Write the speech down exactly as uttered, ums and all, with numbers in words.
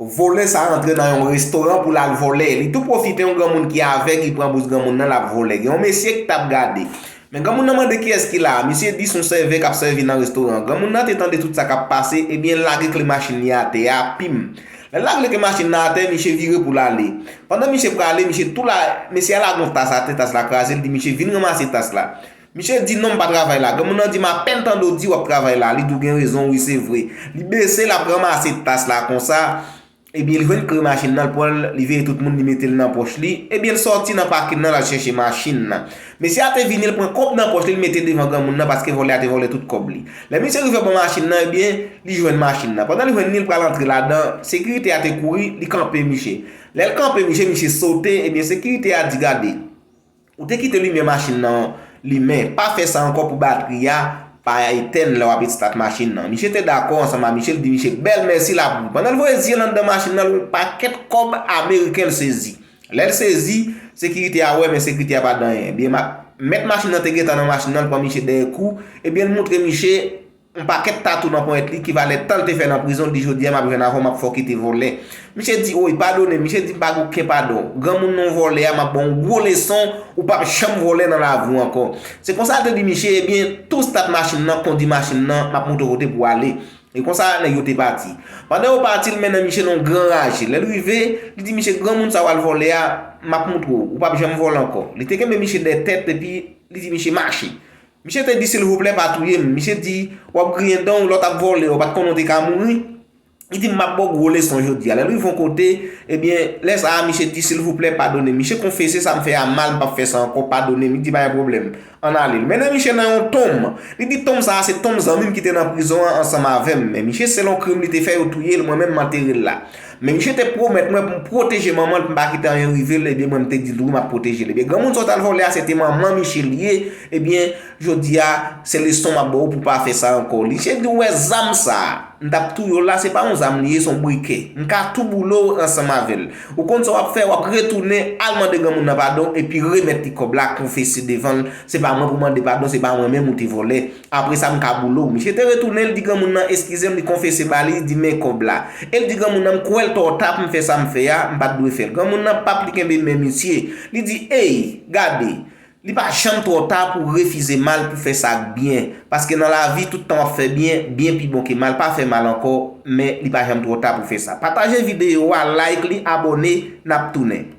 Vòlè sa a antre nan yon restoran pou l al vòlè. Li tou pwofite yon granmoun ki avèg, li pran bous granmoun nan, l ap vòlè. Gen yon mesye ki t ap gade. Men granmoun nan mande kiyès ki la. Misye di se yon sèvè k ap sèvi nan restoran an. Granmoun nan te tande tout sa k ap pase, ebyen l lage kle machin li atè a, pim. Lè l lage kle machin nan atè, misye vire pou l ale. Pandan misye prale, misye tou la, mesye a lage yon tas atè, tas la kraze, l di misye vin ranmase tas la. Misye di non, m pa travay la. Granmoun nan di m apèn tande w di w ap travay la. Li di w gen rezon, wi se vre. Li bese, l ap ranmase tas la konsa. Ebyen, li jwenn kle machin nan, l pran l, li veye tout moun, li mete l nan pòch li. Ebyen, l sòti nan pakin nan, l al chèche machin nan. Mesye a te vini, l pran kòb nan pòch li, l mete devan granmoun nan, paske vòlè a te vòlè tout kòb li. Lè misye rive bò machin nan, ebyen, li jwenn machin nan. Pandan li jwenn li, l pral antre ladan, sekirite a te kouri, li kanpe misye. Lè l kanpe misye, misye sote, ebyen, sekirite a di, gade. Ou te kite limyè machin nan limen. Pa fè sa ankò pou batri a pa etèn lè w ap estat machin nan. Misye te dakò ansanm ak misye, l di misye bèl mèsi l ap ri. Pandan l voye zye l anndan machin nan, l wè yon pakèt kòb ameriken l sezi. Lè l sezi, sekirite a wè, men sekirite a pa di anyen. Ebyen, ma- mèt machin nan te gentan nan machin nan, l pran misye dèyè kou, ebyen, l moutre misye yon pakèt tatou nan ponyèt li ki valè tan l te fè nan prizon, l di jodi a m ap jwenn avè w, m ap fè w kite vòlè. Misye di, oy, padone m. Misye di, m pa gen okenn padon. Granmoun nan w vòlè a, m ap ba w yon gwo leson, ou p ap janm vòlè nan lavi w ankò. Se konsa l te di misye, ebyen, tou stat machin nan, kondi machin nan, m ap montre w kote pou w ale. E konsa, nèg yo te pati. Pandan yo pati, l mennen misye nan yon gran raje. Lè l rive, li di misye, granmoun sa w al vòlè a, m ap montre w, ou p ap janm vòlè ankò. Li te kenbe misye dèyè tèt, epi li di misye, mache. Misye te di silvouplè pa touye m. Misye di w ap griyen dan w, lè w t ap vòlè, ou pa t konnen w te ka mouri. Li di m ap ba w gwo leson jodi a. Lè l rive yon kote, ebyen, lè sa a, misye di silvouplè padone m. Misye konfese sa m fè a mal, m p ap fè sa ankò, padone m. Li di pa gen pwoblèm. Ann ale. L mennen misye nan yon tonm. Li di tonm sa a se tonm zanmi m ki te nan prizon an ansanm avè m. Men misye se yon krim li te fè, yo touye l, mwen menm m antere l la. Men misye te pwomèt mwen pou m pwoteje manman l, pou m pa kite anyen rive l, ebyen mwen m te di l wi m ap pwoteje l. Ebyen granmoun sa w t al vòlè a se te manman misye l ye, ebyen jodi a se leson m ap ba w pou w pa fè sa ankò. Misye di w wè zam sa a, m t ap touye w la, se pa yon zam li ye, se yon brikè. M ka tou boule w ansanm avè l. Ou konn sa w ap fè, w ap retounen al mande granmoun nan padon epi remèt li kòb la, konfese devan l, se pa mwen pou mande padon, se pa mwen menm ou te vòlè. Apre sa m ka boule w. Misye te retounen, l di granmoun nan eskize m, li konfese ba li, li di men kòb la. E l di granmoun nan m kwè l twò ta pou m fè sa m fè a, m pa t dwe fè l. Granmoun nan p ap li kenbe men misye. Li di, ey, gade, li pa janm twò ta pou w refize mal pou fè sa k byen. Paske nan lavi, tout tan w ap fè byen, byen pi bon ke mal. Pa fè mal ankò, men li pa janm twò ta pou fè sa. Pataje videyo a, like li, abòne, n ap tounen.